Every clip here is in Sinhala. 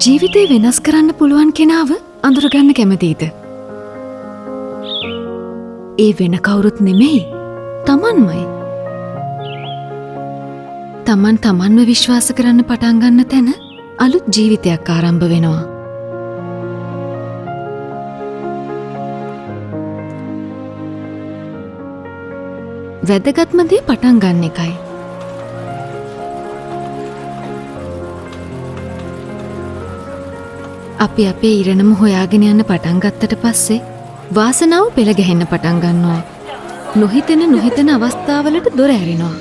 ජීවිතේ වෙනස් කරන්න පුළුවන් කෙනාව අඳුරගන්න කැමතියිද? ඒ වෙන කවුරුත් නෙමෙයි, තමන්මයි. තමන් තමන්ව විශ්වාස කරන්න පටන් ගන්න තැන අලුත් ජීවිතයක් ආරම්භ වෙනවා. වැදගත්ම දේ පටන් ගන්න එකයි. අපි අපේ ඉරණම හොයාගෙන යන්න පටන් ගත්තට පස්සේ වාසනාව පෙළ ගැහෙන්න පටන් ගන්නවා. නොහිතෙන නොහිතන අවස්ථාවලට දොර ඇරෙනවා.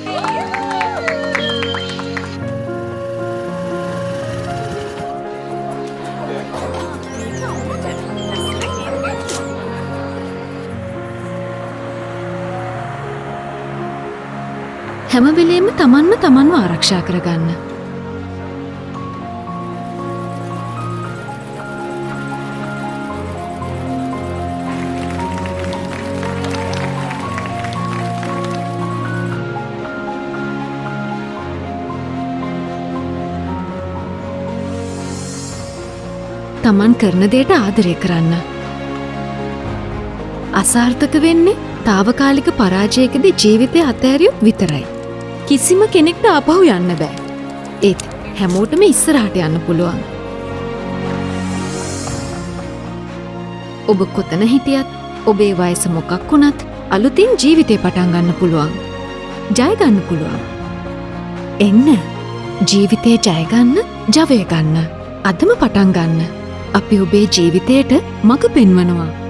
හැම වෙලේම තමන්ම තමන්ව ආරක්ෂා කරගන්න. තමන් කරන දෙයට ආදරය කරන්න. අසාර්ථක වෙන්නේ තාවකාලික පරාජයකදී ජීවිතය අතහැරියොත් විතරයි. කිසිම කෙනෙක්ට ආපහු යන්න බෑ. ඒත් හැමෝටම ඉස්සරහට යන්න පුළුවන්. ඔබ කොතන හිටියත්, ඔබේ වයස මොකක් වුණත් අලුතින් ජීවිතේ පටන් ගන්න පුළුවන්. ජය ගන්න පුළුවන්. එන්න ජීවිතේ ජය ගන්න, ජවය ගන්න. අදම පටන් ගන්න. අපි ඔබේ ජීවිතයට මඟ පෙන්වනවා.